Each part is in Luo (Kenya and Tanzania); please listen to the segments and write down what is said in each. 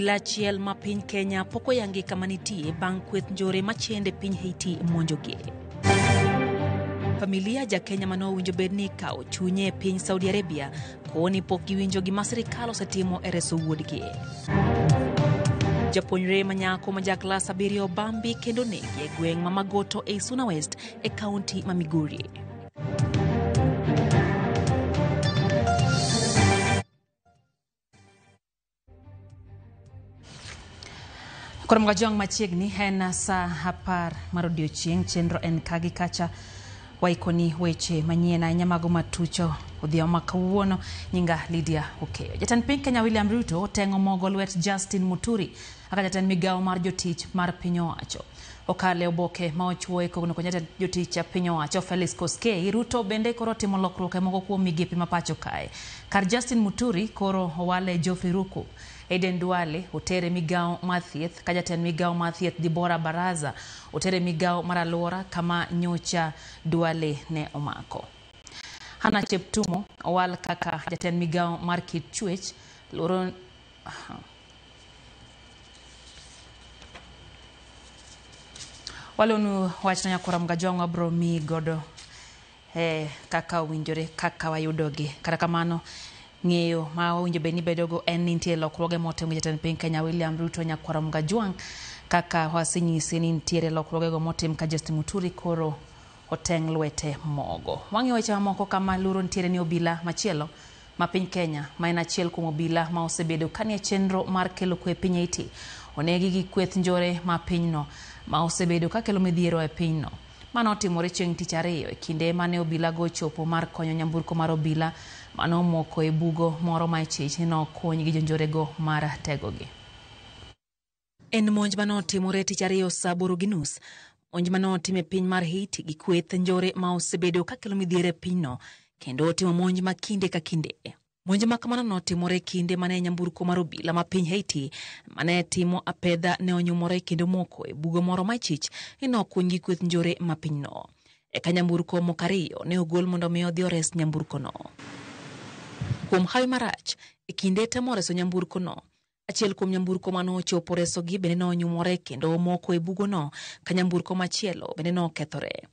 Obila achiel ma piny Kenya pok oyangi kama nitie bang' kweth njore machende piny Haiti monjogi. Familia ja Kenya mane owinjo bed ni ikawo chunye e piny Saudi Arabia koni pok giwinjo gima sirikal osetimo e reso wuodgi. Japuonjre ma nyako ma ja klas 7 obambi kendo negi e gweng' ma Magoto ei Suna West e kaunti ma Migori. Koro mga machiegni en saa 10 mar odiochieng', chenro en kagi kacha waikoni weche manyien ahinya mago matucho odhiambo ma kawuono. Nyinga Lydia Okeyo. Jatend piny Kenya William Ruto oteng'o mogo lwet Justin Muturi kaka jatend migawo mar jotich mar piny owacho. Okale oboke ma ochuo e kogno kod jatend jotich piny owacho Felix Koskei. Ruto bende koro timo lokruok e moko kuom migepe ma pacho kae. Kar Justin Muturi koro owale Geoffrey Ruku. Aden Duale otere migawo mar thieth ka jatend migawo mar thieth Dibora Baraza otere migawo mar alwora kama nyocha Duale ne omako. Hannah Cheptumo owal kaka jatend migawo mar kit chwech. Luoro walonu wachno nyakwara Mgajwang' wabro miyi godo kaka owinjore kaka wayudogi. Kata kamano ng'eyo ma owinjo bed ni bedogo en ni nitie lokruoge motim gi jatend piny Kenya William Ruto nyakwara Mgajwang' kaka wasenyisi ni nitiere lokruogego motim ka Justin Muturi koro oteng' lwete mogo. Wang'iyo weche mamoko kama luoro nitiere ni obila machielo ma piny Kenya ma en achiel kuom obila ma osebedo kanie chenro mar kelo kwe e piny Haiti onegi gi kweth njore ma pinyno ma osebedo kakelo midhiero e pinyno. Mano otimore chieng' tich ariyo e kinde mane obila go ochopo mar konyo nyamburko mar obila mane omoko e bugo moro ma ichich ni nokony gi jonjorego mar tegogi. En monj mane otimore tich ariyo saa 8:30. Monj mane otim e piny mar Haiti gi kweth njore ma osebedo kakelo midhiero e pinyno kendo otimo monj ma kinde ka kinde. Monj ma kamano notimore kinde mane nyamburko mar obila ma piny Haiti mane timo apedha ne onyumore kendo moko e bugo moro ma ichich ni nokuny gi kweth njore ma pinyno. Eka nyamburko moko ariyo ne ogol mondo mi odhi ores nyamburkono. Kuom hawi marach, e kinde temo reso nyamburkono, achiel kuom nyamburko mane ochopo resogi bende nonyumore kendo omoko e bugono ka nyamburko machielo bende nokethore.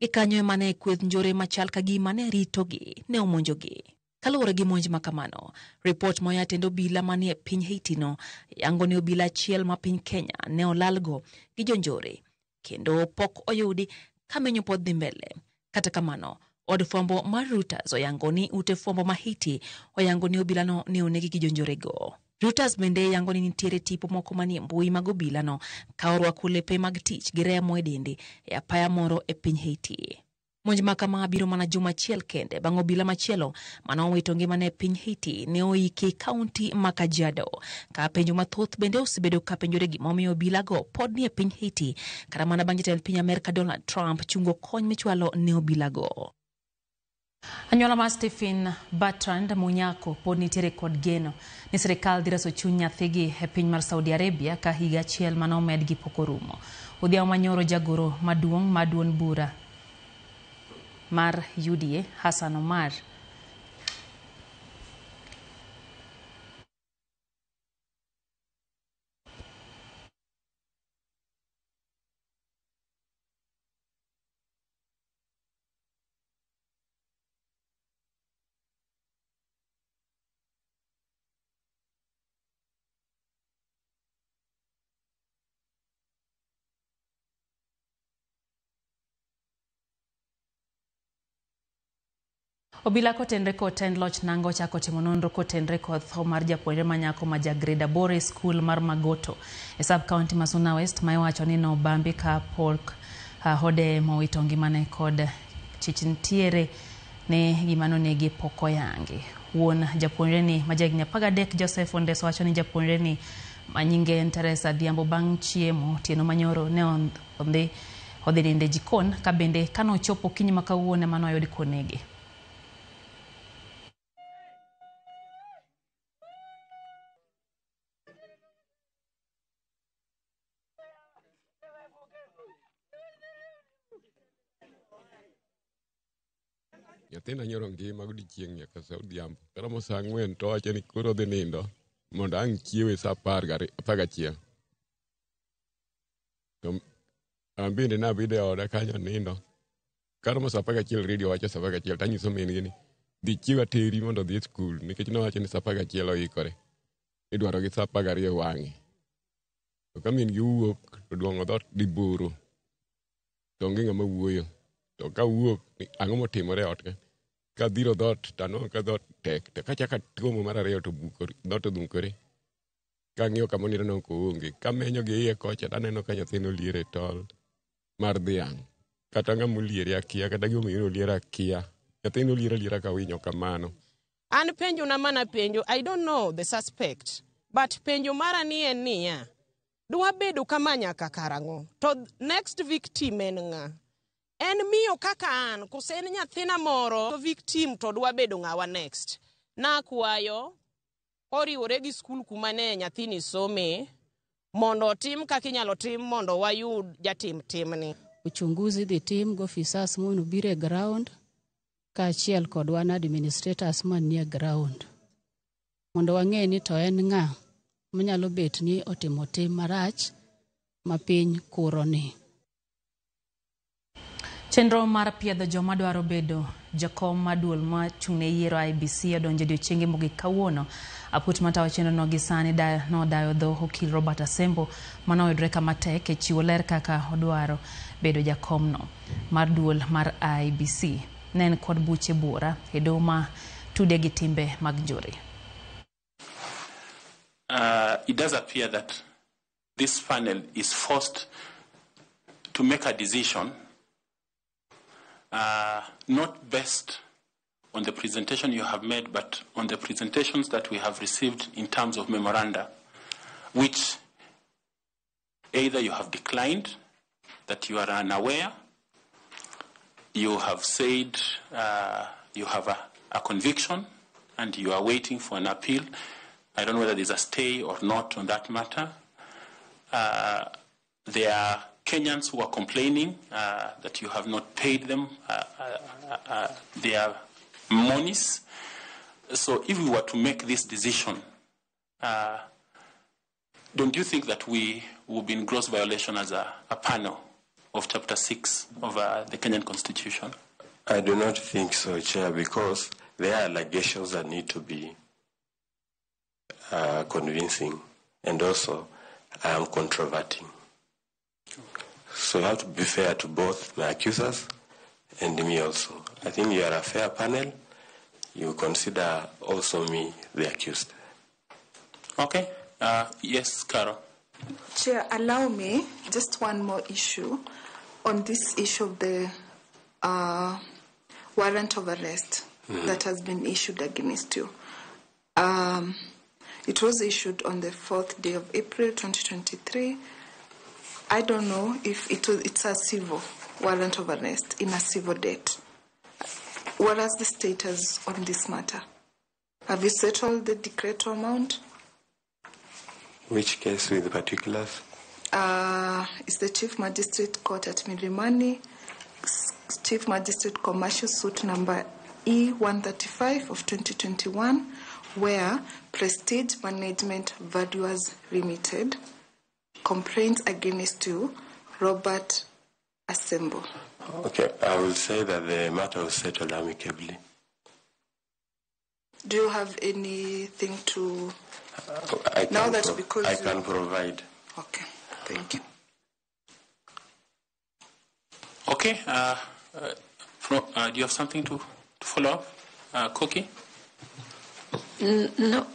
Gikanyo ema ne kweth njore machal ka gima ne ritogi ne omonjogi. Kaluwore gi monj ma kamano, ripot moya tend obila manie piny Haiti no yango ni obila achiel ma piny Kenya ne olalgo gi jonjore kendo pok oyudi ka menyo pod dhi mbele. Kata kamano, od fwambo mar Reuters oyango ni ute fwambo ma Haiti oyango ni obilano ne onegi gi jonjorego. Reuters bende yango ni nitiere tipo moko manie mbui mag obilano ka orwako lepe mag tich gi remo e dende e apaya moro e piny Haiti. Monj ma kama biro mana juma achiel kende bang' obila machielo mane owito ngimane e piny Haiti ne oiki e kaunti ma Kajiado. Ka penjo mathoth bende osebedo ka penjore gimomiyo obilago pod nie piny Haiti kata mana bang' jatend piny Amerka Donald Trump chungo kony michwalo ne obilago. Anyuola mar Stephen Bertrand Munyako pod nitiere kod geno ni sirikal dhi reso chuny nyathigi e piny mar Saudi Arabia ka higa achiel mane omedgi pok orumo. Odhiambo manyoro jagoro maduong' mar duond bura mar UDA Hassan Omar Obila kotenre kod tend loch Nanga ochako timo nonro kotenre kod tho mar japuonjre ma nyako ma ja grade 8 e skul mar Magoto e sub county ma Suna West ma iwacho ni nobambi ka pok hode mowito ngimane kod chich nitiere ni gima nonegi pok oyangi. Wuon japuonjre ni ma jahigni 13 Joseph Ondeso wacho ni japuonjre ni ma nyinge en Teresa Adhiambo bang' chiemo otieno manyoro ne odhi nindo e jikon ka bende kanochopo okinyi ma kawuono ema noyud konege. Nyathina nyoro ngima godiechieng' nyaka sa odhiambo. Koromo saa 4 to owacho ni koro odhi nindo. Mondo ang' chiewe sa 11. To an bende nabedo e oda kanyo nindo. Karomo sa 11 redio wacho sa 11 tanyiso min gi ni dhi chiew ateri mondo odhi e skul nikech nowacho ni sa 11 oikore. Idwaro gi sa 12 wang'e. To ka min gi owuok to duong'o dhoot diboro. To onge ng'ama wuoyo. To ka wuok ni ang'o motimore e ot ka? Kadhiro dhoot to anwang'o ka dhoot tek. To kachako atuomo mar ariyo to dhoot odhukore. Kang'iyo kama onindo no koonge. Kamenyo gi iye kocha taneno ka nyathino oliero e tol mar dhiang'. Kata ng'ama oliere akia, kata gimomiyo noliere akia. Nyathino oliero aliera ka winyo kamano. An penjo na mana penjo, I don't know the suspect, but penjo mara ni en niya, dwa bedo kama nyaka karang'o? To next victim en ng'a? En miyo kaka an, kose en nyathina moro? To victim to dwa bedo ng'awa next? Nakwayo koriwore gi skul kuma ne nyathini some mondo otim kaka inyalo tim mondo wayud jatim timni. Uchunguzi dhi tim gi ofisas mondo obiro e ground kaachiel kod wan administrators manie ground mondo wang'e ni to en ng'a manyalo bet ni otimo tim marach ma piny kuro ni. Chenro mar piedho joma dwaro bedo jakom mar duol mochung' ne yiero IEBC odonjo e odiechienge mogik kawuono. Aput matayo chenrono gi sani nodayo dho okil Robert Asembo manoyudore kama tek e chiwo ler kaka odwaro bedo jakomno mar duol mar IEBC. Ne en kod buche buora e doho ma tude gi timbe mag njore. It does appear that this panel is forced to make a decision not based on the presentation you have made, but on the presentations that we have received in terms of memoranda, which either you have declined, that you are unaware, you have said you have a conviction and you are waiting for an appeal. I don't know whether there's a stay or not on that matter. There are Kenyans who are complaining that you have not paid them their monies. So if we were to make this decision, don't you think that we will be in gross violation as a panel of Chapter 6 of the Kenyan Constitution? I do not think so, Chair, because there are allegations that need to be convincing, and also I am controverting. So you have to be fair to both my accusers and me also. I think you are a fair panel. You consider also me the accused. Okay. Yes, Carol. Chair, allow me just one more issue on this issue of the warrant of arrest that has been issued against you. It was issued on the 4th day of April 2023. I don't know if it's a civil warrant of arrest in a civil date. What is the status on this matter? Have you settled the decreto amount? Which case with the particulars? It's the Chief Magistrate Court at Milimani, Chief Magistrate Commercial Suit number E135 of 2021, where Prestige Management Valuers Limited complaints against you, Robert Asembo. Okay, I will say that the matter was settled amicably. Do you have anything to... I can provide. Okay, thank you. Okay, do you have something to follow up, Koki? No,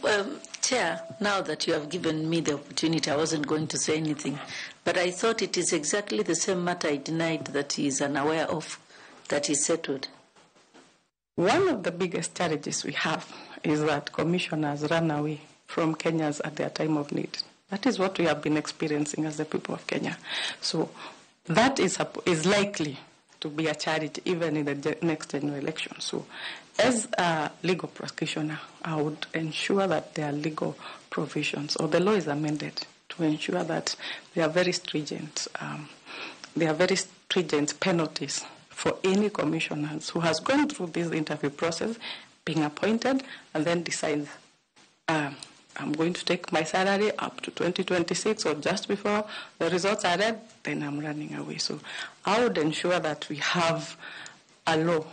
Chair, now that you have given me the opportunity, I wasn't going to say anything. But I thought it is exactly the same matter I denied that he is unaware of, that he settled. One of the biggest challenges we have is that commissioners run away from Kenyans at their time of need. That is what we have been experiencing as the people of Kenya. So that is likely to be a challenge even in the next general election. So as a legal practitioner, I would ensure that there are legal provisions, or the law is amended to ensure that there are very stringent, penalties for any commissioners who has gone through this interview process, being appointed, and then decides I'm going to take my salary up to 2026 or just before the results are read, then I'm running away. So I would ensure that we have a law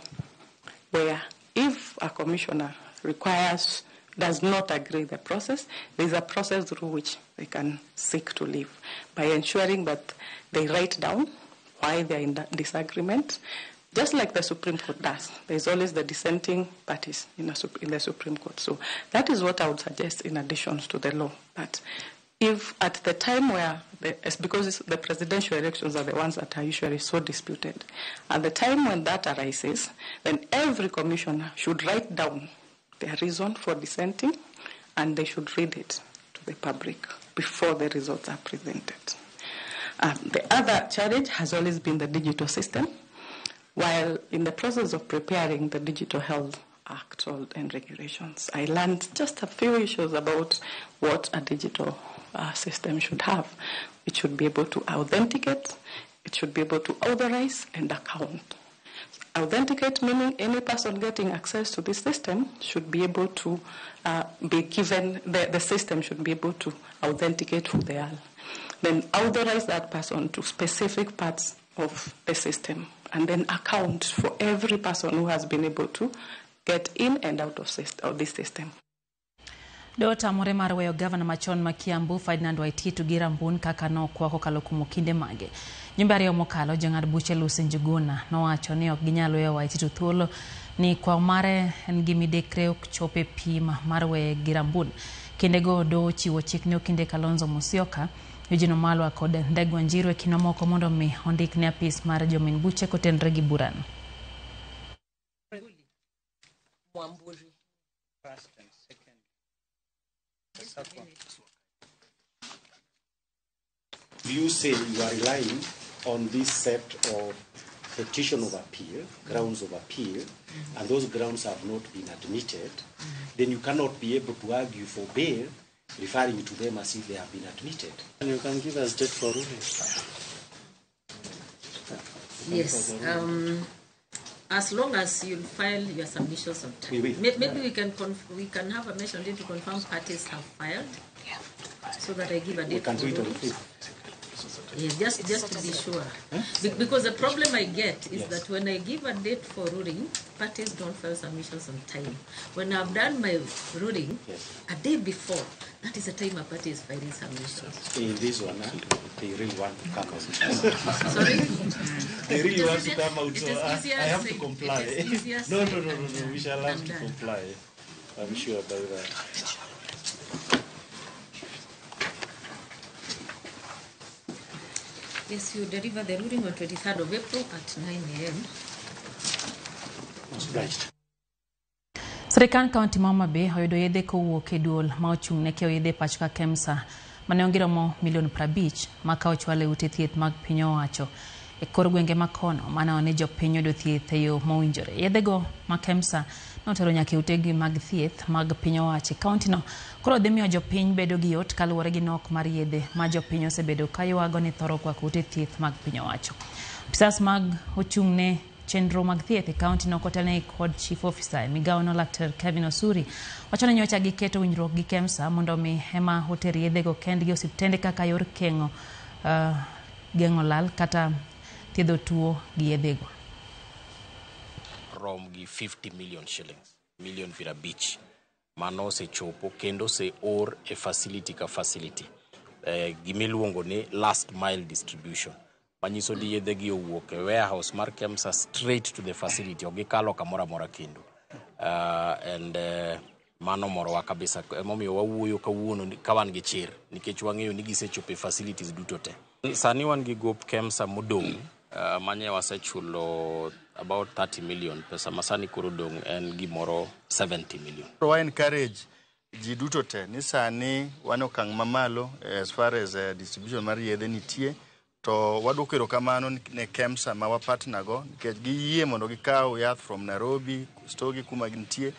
where if a commissioner does not agree the process, there's a process through which they can seek to leave by ensuring that they write down why they're in disagreement, just like the Supreme Court does. There's always the dissenting parties in the Supreme Court. So that is what I would suggest in addition to the law. That if at the time where, because the presidential elections are the ones that are usually so disputed, at the time when that arises, then every commissioner should write down their reason for dissenting, and they should read it to the public before the results are presented. The other challenge has always been the digital system. While in the process of preparing the Digital Health Act and regulations, I learned just a few issues about what a digital system should have. It should be able to authenticate, it should be able to authorize and account. Authenticate meaning any person getting access to this system should be able to be given, the system should be able to authenticate who they are. Then authorize that person to specific parts of the system, and then account for every person who has been able to get in and out of this system. Doho otamore mar weyo gavana machon ma Kiambu Ferdinand Waititu gi Rambun kaka nokwa kokalo kuom okinde mage. Jumbe ariyo mokalo, jang'ad buche Lucy Njuguna nowacho ni ok ginyal weyo Waititu thuolo ni kwayo mare en gi midekre ok chop e pim mar weye gi Rambun. Kindego doho ochiwo chik ne okinde Kalonzo Musyoka, Eugene Wamalwa kod Ndegwa Njiru e kind mamoko mondo mi ondik ne apis mar jomin buche kotenore gi burano. You say you are relying on this set of petition of appeal, grounds of appeal, and those grounds have not been admitted, then you cannot be able to argue for bail referring to them as if they have been admitted. And you can give us date for ruling. Yes. As long as you file your submissions on time. We will. Maybe we can have a mention date to confirm parties have filed, so that I give a date. We can do it on the 5th. Yes, just to be sure. Huh? Because the problem I get is that when I give a date for ruling, parties don't file submissions on time. When I've done my ruling, a day before, that is the time a party is filing submissions. In this one, they really want to come out. Sorry? They really want to come out, so I have to comply. No, we shall have to comply. I'm sure about that. Yes, you deliver the ruling on 23rd of April at 9 a.m. Right. Sirikand kaunti ma Homa Bay oyudo yedhe kowuok e duol ma ochung' ne keyo yedhe e pacho ka KEMSA mane ongiromo milion 50 ma ka ochwal e ute thieth mag piny owacho e kor gwenge ma kono maneno ni jopiny yudo thieth e yo mowinjore. Yedhego ma KEMSA notero nyaka e utegi mag thieth mag piny owacho e kauntino koro dhi miyo jopiny bedo gi yot kaluwore gi nok mar yedhe ma jopiny osebedo ka ywago ni thoro kwako ute thieth mag piny owacho. Apisas mag ochung' ne chenro mag thieth e kauntino kotelnegi kod Chief Officer e migawono Laktar Kevin Osuri wacho ni nyocha giketo winjruok gi KEMSA mondo mi ema oter yedhego kendgi e osiptende kaka yor geng'o lal kata thiedho tuo gi yedhego. Rom gi 50 million shillings, million 50 mano osechopo kendo oseor e facility ka facility, gimiluongo ni last mile distribution, manyiso ni yedhe gi owuok e warehouse mar KEMSA straight to the facility, ok gikalo kamoro amora kendo. And mano morowa kabisa, emomiyo wawuoyo kawuono ka wan gi chir nikech wang'eyo ni gisechopo e facilities duto te. Sani wan gi gop KEMSA modong' manye wasechulo about 30 million, pesa masani koro dong' en gimoro 70 million. Wa encourage ji duto te ni sani wan e okang' mamalo as far as distribution mar yedhe nitie, to waduoko erokamano ne KEMSA ma wa partner go nikech giyie mondo gikaw yath from Nairobi, store gi kuma gintie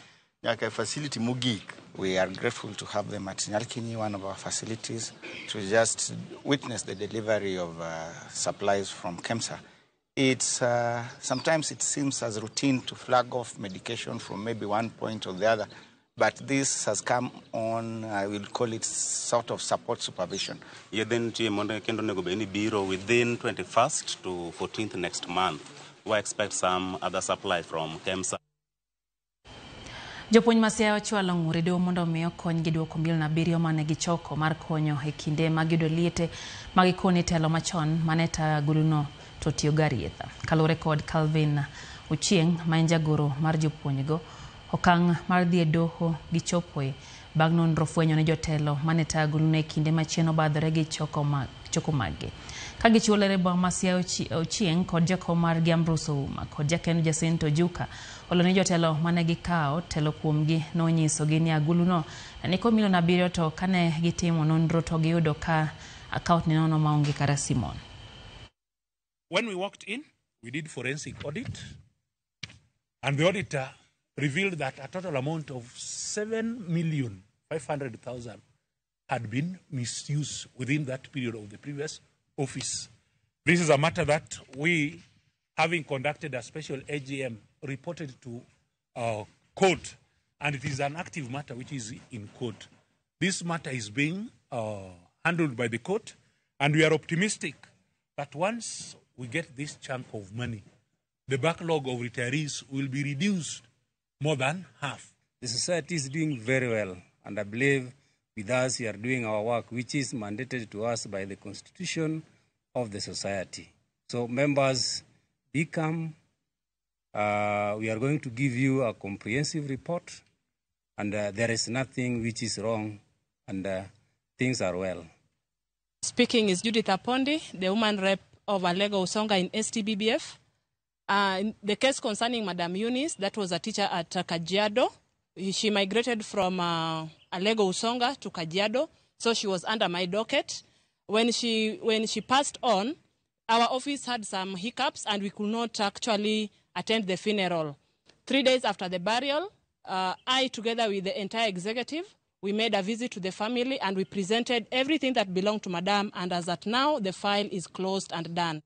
nyaka e facility mogik. We are grateful to have them at Nyalkinyi, one of our facilities, to just witness the delivery of supplies from KEMSA. It's sometimes it seems as routine to flag off medication from maybe one point or the other, But this has come on, I will call it sort of support supervision. Yedhe nitie mondo kendo onego bed ni biro within 21st to 14th next month. We expect some other supply from KEMSA. Jopuonj ma Siaya ochwalo ng'ur e doho mondo omi okonygi duoko milion 7 mane gichoko mar konyo e kinde mag yudo liete ma gikoni telo machon mane tayo aguluno to tiyo gi arietha. Kaluwore kod Calvin Ochieng' ma en jagoro mar jopuonjgo, okang' mar dhi e doho gichopoe bang' nonro fwenyo ni jotelo mane tayo aguluno e kinde machien obadhore gi choko maggi. Ka gichiwo ler e boma ma Siaya Ochieng' kod jakom margi Ambrose Ouma kod jakeno Jacinto Ojuka olo ni jotelo mane gikawo telo kuomgi nonyisogi ni aguluno ne nikod milion 7 to kane gitimo nonro to giyudo ka akaont ni nono maonge kata simon. When we walked in, we did forensic audit, and the auditor revealed that a total amount of 7,500,000 had been misused within that period of the previous office. This is a matter that we, having conducted a special AGM, reported to court, and it is an active matter which is in court. This matter is being handled by the court, and we are optimistic that once we get this chunk of money, the backlog of retirees will be reduced more than half. The society is doing very well, and I believe with us we are doing our work, which is mandated to us by the constitution of the society. So members, be calm. We are going to give you a comprehensive report, and there is nothing which is wrong, and things are well. Speaking is Judith Apondi, the woman rep of Alego Usonga in STBBF. In the case concerning Madam Eunice, that was a teacher at Kajiado. She migrated from Alego Usonga to Kajiado, so she was under my docket. When she passed on, our office had some hiccups and we could not actually attend the funeral. 3 days after the burial, I, together with the entire executive, we made a visit to the family and we presented everything that belonged to Madam, and as at now, the file is closed and done.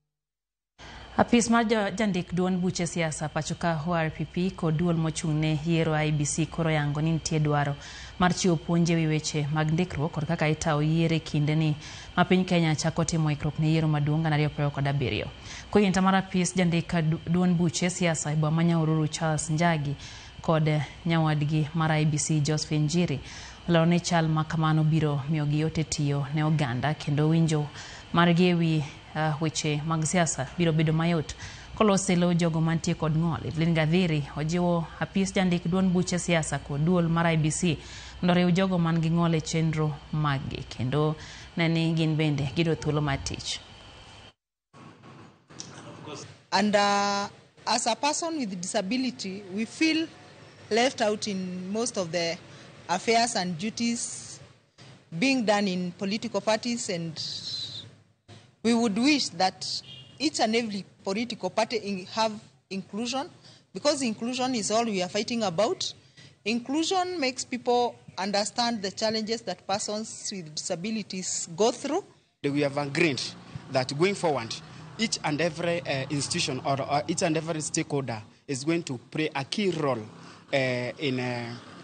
Apis mar jandik duond buche siasa pachoka ORPP kod duol mochung' ne yiero IEBC koro yango ni nitie dwaro mar chiwo puonj ewi weche mag ndikruok kod kaka itayo yiero e kindeni ma piny Kenya chako timo ikruok ne yiero maduong' 2027. Koyinta mar apis jandik duond buche siasa e boma ma Nyahururu Charles Njagi kod nyawadgi mar IEBC Josephine Njiri olero ni chal ma kamano biro miyogi yot e tiyo ne oganda kendo winjo margi ewi weche mag siasa biro bedo mayot kolos e lo jogo mantie kod ng'ol. Evelyn Gathiri ojiwo apis jandik duond buche siasa kod duol mar IEBC mondo oriw jogo man gi ng'ol e chenro maggi kendo ne ni gin bende giyudo thuolo mar tich. And as a person with disability, we feel left out in most of the affairs and duties being done in political parties, and we would wish that each and every political party have inclusion, because inclusion is all we are fighting about. Inclusion makes people understand the challenges that persons with disabilities go through. We have agreed that going forward, each and every institution or each and every stakeholder is going to play a key role in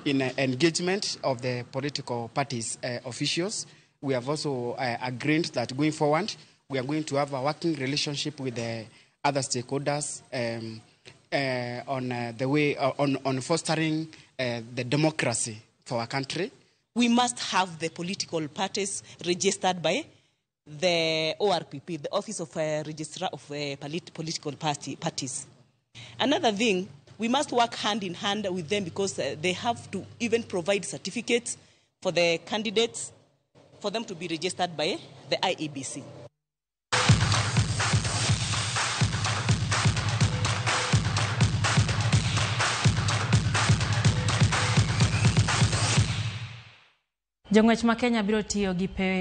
engagement of the political parties officials. We have also agreed that going forward, we are going to have a working relationship with the other stakeholders on the way on fostering the democracy for our country. We must have the political parties registered by the ORPP, the Office of Registrar of Political Parties. Another thing, we must work hand in hand with them, because they have to even provide certificates for the candidates for them to be registered by the IEBC. Jong'wech ma Kenya biro tiyo gi pewe